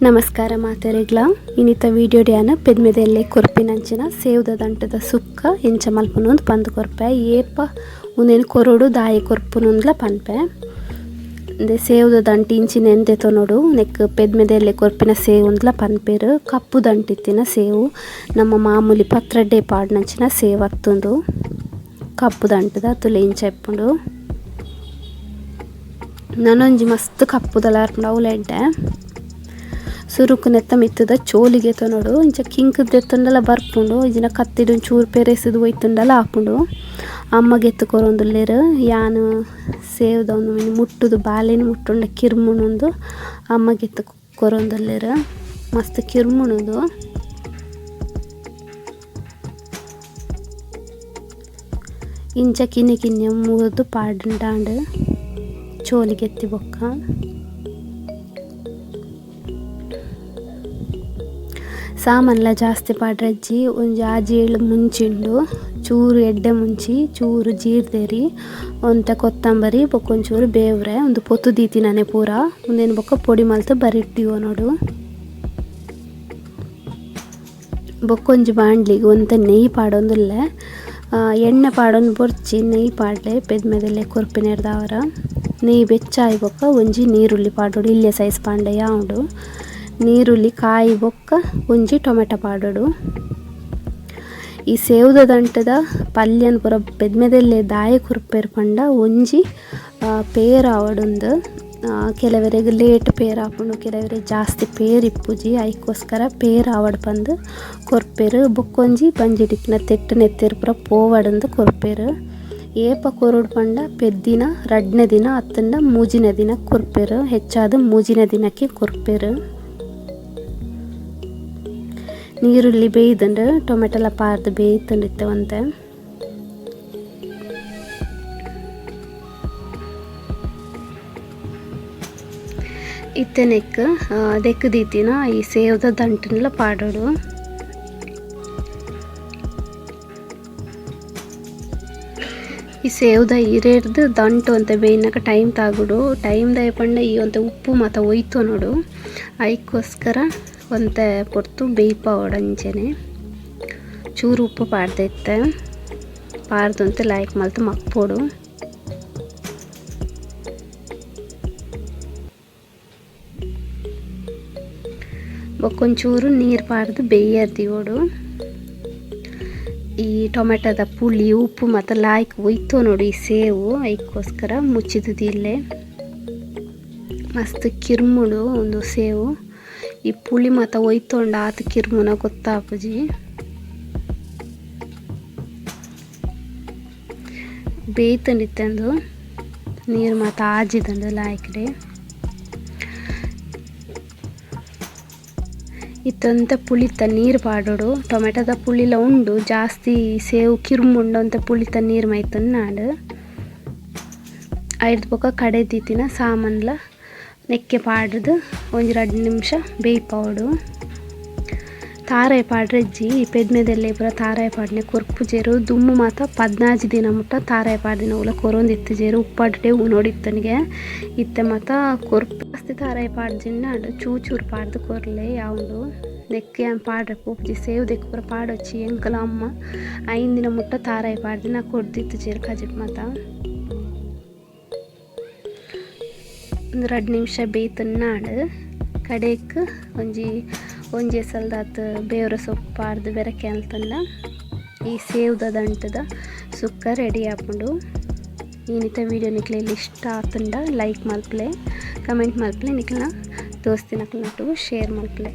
ನಮಸ್ಕಾರ ಮಾತೆರೆಗ್ಲ ಇನ್ನಿತ ವಿಡಿಯೋ ಡ್ಯಾನ ಪೆದ್ಮೆದೆಲ್ಲೆ ಕೊರ್ಪಿನಂಚಿನ ಸೇವ್ದ ದಂಟದ ಸುಕ್ಕ ಎಂಚ ಮಲ್ಪುನೊಂದು ಪಂದ್ ಕೊರ್ಪೆ ಏಪ ಉಂದೆನ್ ಕೊರೊಡು ದಾಯಿ ಕೊರ್ಪುನೊಂದ್ಲ ಪನ್ಪೆ ಇಂದೆ ಸೇವ್ದ ದಂಟು ಇಂಚಿನ ಎಂತೆ ತೊನೊಡು ನೆಕ್ ಪೆದ್ಮೆದೆಲ್ಲೆ ಕೊರ್ಪಿನ ಸೇವುಂದ್ಲ ಪನ್ಪೆರ್ ಕಪ್ಪು ದಂಟಿತ್ತಿನ ಸೇವು ನಮ್ಮ ಮಾಮೂಲಿ ಪತ್ರಡ್ಡೆ ಪಾಡ್ನಂಚಿನ ಸೇವ್ ಅತ್ತುಂದು ಕಪ್ಪು ದಂಟದ ತುಲೆ ಇಂಚ ಇಪ್ಪುಂಡು ನನೊಂಜಿ ಮಸ್ತ್ ಕಪ್ಪುದಲ ಅರ್ಪುಂಡು ಅವುಲ ಎಡ್ಡೆ ಸುರುಕು ನೆತ್ತ ಮಿತ್ತದ ಚೋಲಿಗೆ ತೊನೊಡು ಇಂಚ ಕಿಂಕ್ ದೆತ್ತುಂಡಲ ಬರ್ಪುಂಡು ಇಜಿನ ಕತ್ತಿಡ್ ಚೂರು ಪೆರೆಸುದು ಒಯ್ತುಂಡಲ ಆಪುಂಡು ಅಮ್ಮಗೆತ್ತು ಕೊರೊಂದುಲ್ಲೆರ್ ಯಾನ್ ಸೇವ್ದ ಒಂದು ಮುಟ್ಟುದು ಬಾಲೆನ್ ಮುಟ್ಟುಂಡ ಕಿರ್ಮುನುಂದು ಅಮ್ಮಗೆತ್ತು ಕೊರೊಂದುಲ್ಲೆರ್ ಮಸ್ತ್ ಕಿರ್ಮುನುಂದು ಇಂಚ ಕಿನ್ನಿ ಕಿನ್ನಿ ಮುರಿದು ಪಾಡ್ಂಡಾಂಡ್ ಚೋಲಿಗೆತ್ತಿ ಬೊಕ್ಕ ಸಾಮಾನ್ಲ ಜಾಸ್ತಿ ಪಾಡ್ರಜ್ಜಿ ಒಂಜಿ ಆಜಿ ಏಳು ಮುಂಚಿಂಡು ಚೂರು ಎಡ್ಡೆ ಮುಂಚಿ ಚೂರು ಜೀರ್ದೇರಿ ಒಂತೆ ಕೊತ್ತಂಬರಿ ಬೊಕ್ಕ ಒಂಚೂರು ಬೇವ್ರೆ ಒಂದು ಪೊತ್ತು ದೀತಿನನೆ ಪೂರ ಉಂದೆನ್ ಬೊಕ್ಕ ಪೊಡಿ ಮಲ್ತ್ ಬರಿಟ್ಟಿಯೋ ನೋಡು ಬೊಕ್ಕೊಂಜಿ ಬಾಂಡ್ಲಿಗ್ ಒಂತೆ ನೆಯ್ಯಿ ಪಾಡೊಂದುಲ್ಲೆ ಎಣ್ಣೆ ಪಾಡೊಂದು ಬೊರ್ಚಿ ನೆಯ್ಯಿ ಪಾಡ್ಲೆ ಪೆದ್ಮೆದೆಲ್ಲೆ ಕೊರ್ಪಿನೆರ್ದಾವರ ನೆಯ್ಯಿ ಬೆಚ್ಚಾಯಿ ಬೊಕ್ಕ ಒಂಜಿ ನೀರುಳ್ಳಿ ಪಾಡೊಡು ಇಲ್ಯ ಸೈಜ್ ಪಾಂಡೆ ಯಾವುಂಡು ನೀರುಳ್ಳಿ ಕಾಯಿ ಬೊಕ್ಕ ಒಂಜಿ ಟೊಮೆಟೊ ಪಾಡೊಡು ಈ ಸೇವ್ದ ದಂಟದ ಪಲ್ಯನ್ ಪೂರ ಪೆದ್ಮೆದೆಲ್ಲೆ ದಾಯೆ ಕೊರ್ಪೆರ್ ಪಂಡ ಒಂಜಿ ಪೇರ್ ಆವಡೊಂದು ಕೆಲವರೆಗ್ ಲೇಟ್ ಪೇರ್ ಆಪುಂಡು ಕೆಲವರೆಗ್ ಜಾಸ್ತಿ ಪೇರ್ ಇಪ್ಪುಜಿ ಐಕೋಸ್ಕರ ಪೇರ್ ಆವಡ್ ಪಂದ್ ಕೊರ್ಪೆರ್ ಬೊಕ್ಕೊಂಜಿ ಬಂಜಿಡಿತ್ತಿನ ತೆಟ್ಟ್ ನೆತ್ತೆರ್ ಪೂರ ಪೋವಡಂದು ಕೊರ್ಪೆರ್ ಏಪ ಕೊರೊಡು ಪಂಡ ಪೆದ್ದಿನ ರಡ್ಡನೇ ದಿನ ಅತ್ತಂಡ ಮೂಜಿನ ದಿನ ಕೊರ್ಪೆರ್ ಹೆಚ್ಚಾದ್ ಮೂಜಿನ ದಿನಕ್ಕೆ ಕೊರ್ಪೆರ್ ನೀರುಳ್ಳಿ ಬೇಯ್ದುಂಡು ಟೊಮೆಟೊಲ ಪಾರ್ದು ಬೇಯ್ತುಂಡು ಒಂತೆ ಇತ್ತೆ ನೆಕ್ ದೆಕ್ಕ್ ದೀತಿನ ಈ ಸೇವ್ದ ದಂಟುನ್ಲ ಪಾಡೊಡು ಈ ಸೇವ್ದ ಇರೆರ್ದ್ ದಂಟು ಒಂತೆ ಬೇಯ್ನಗ ಟೈಮ್ ತಾಗುಡು ಟೈಮ್ ದಾಯ ಪಂಡ ಈ ಒಂತೆ ಉಪ್ಪು ಮಾತ ಒಯ್ತೊನೊಡು ಐಕೋಸ್ಕರ ಒಂತೆ ಪೊರ್ತು ಬೇಯ್ಪಾವೊಡು ಅಂಚನೆ ಚೂರು ಉಪ್ಪು ಪಾಡ್ದಿತ್ತೆ ಪಾಡ್ದು ಒಂತೆ ಲಾಯ್ಕ್ ಮಲ್ತ್ ಮಗ್ಪೊಡು ಬೊಕ್ಕೊಂಚೂರು ನೀರು ಪಾಡ್ದು ಬೇಯರ್ ದೀವೊಡು ಈ ಟೊಮೆಟೊದ ಪುಳಿ ಉಪ್ಪು ಮಾತ ಲಾಯ್ಕ್ ಒಯ್ತೊನೊಡು ಈ ಸೇವು ಐಕೋಸ್ಕರ ಮುಚ್ಚಿದ್ ದೀಲೆ ಮಸ್ತ್ ಕಿರ್ಮುಡು ಉಂದು ಸೇವು ಈ ಪುಳಿ ಮಾತ ಒಯ್ತೊಂಡ ಆತ್ ಕಿರ್ಮುನ ಗೊತ್ತಾಪುಜಿ ಬೇಯ್ತುಂಡಿತ್ತಂದು ನೀರು ಮಾತ ಆಜಿದಂಡು ಲಾಯ್ಕ್ಡೆ ಇತ್ತೊಂತೆ ಪುಳಿತ ನೀರು ಪಾಡೊಡು ಟೊಮೆಟೊದ ಪುಳಿಲ ಉಂಡು ಜಾಸ್ತಿ ಸೇವು ಕಿರ್ಮುಂಡು ಒಂತೆ ಪುಳಿತ ನೀರು ಮೈತುಂಡು ಐರ್ದ್ ಬೊಕ್ಕ ಕಡೆ ದೀತಿನ ಸಾಮಾನ್ಲ ನೆಕ್ಕೆ ಪಾಡ್ದು ಒಂಜಿ ರಡ್ಡ್ ನಿಮಿಷ ಬೇಯ್ಪಾವೊಡು ತಾರಾಯಿ ಪಾಡ್ರಜ್ಜಿ ಈ ಪೆದ್ಮೆದೆಲ್ಲೆ ಪೂರ ತಾರಾಯಿ ಪಾಡ್ನೆ ಕೊರ್ಪುಜೆರ್ ದುಂಬು ಮಾತ 14 ದಿನ ಮುಟ್ಟ ತಾರಾಯಿ ಪಾಡ್ದಿನ ಉಲ ಕೊರೊಂದಿತ್ತುಜೆರ್ ಉಪ್ಪಡ್ಡೆ ಉನೊಡಿತ್ತನಿಗೆ ಇತ್ತೆ ಮಾತ ಕೊರ್ಪು ಜಾಸ್ತಿ ತಾರಾಯಿ ಪಾಡ್ಜಿಂಡ ಚೂರು ಚೂರು ಪಾಡ್ದು ಕೊರ್ಲೆ ಯಾವುಂಡು ನೆಕ್ ಯಾನ್ ಪಾಡ್ರೆ ಪೋಪುಜಿ ಸೇವ್ ದೆಕ್ಕ್ ಪೂರ ಪಾಡೊಚ್ಚಿ ಎಂಕಲ ಅಮ್ಮ 5 ದಿನ ಮುಟ್ಟ ತಾರಾಯಿ ಪಾಡ್ದಿನ ಕೊರ್ದಿತ್ತುಜೆರ್ ಕಜಿಪ್ ಮಾತ ಒಂದು 2 ನಿಮಿಷ ಬೇಯ್ತುನ್ನಾಂಡ್ ಕಡೆಕ್ ಒಂಜಿ ಒಂಜಿ ಸಲ್ದಾತ್ ಬೇವ್ರ ಸೊಪ್ಪು ಪಾಡ್ದು ಬೆರಕೆ ಅಲ್ತಂಡ ಈ ಸೇವ್ದ ದಂಟದ ಸುಕ್ಕ ರೆಡಿ ಆಪುಂಡು ಈನಿತ ವೀಡಿಯೋ ನಿಕ್ಲೆಗ್ ಇಷ್ಟ ಆತುಂಡ ಲೈಕ್ ಮಲ್ಪುಲೆ ಕಮೆಂಟ್ ಮಲ್ಪುಲೆ ನಿಕ್ಲೆನ ದೋಸ್ತಿನಕ್ಲೆನೊಟ್ಟುಗು ಶೇರ್ ಮಲ್ಪುಲೆ.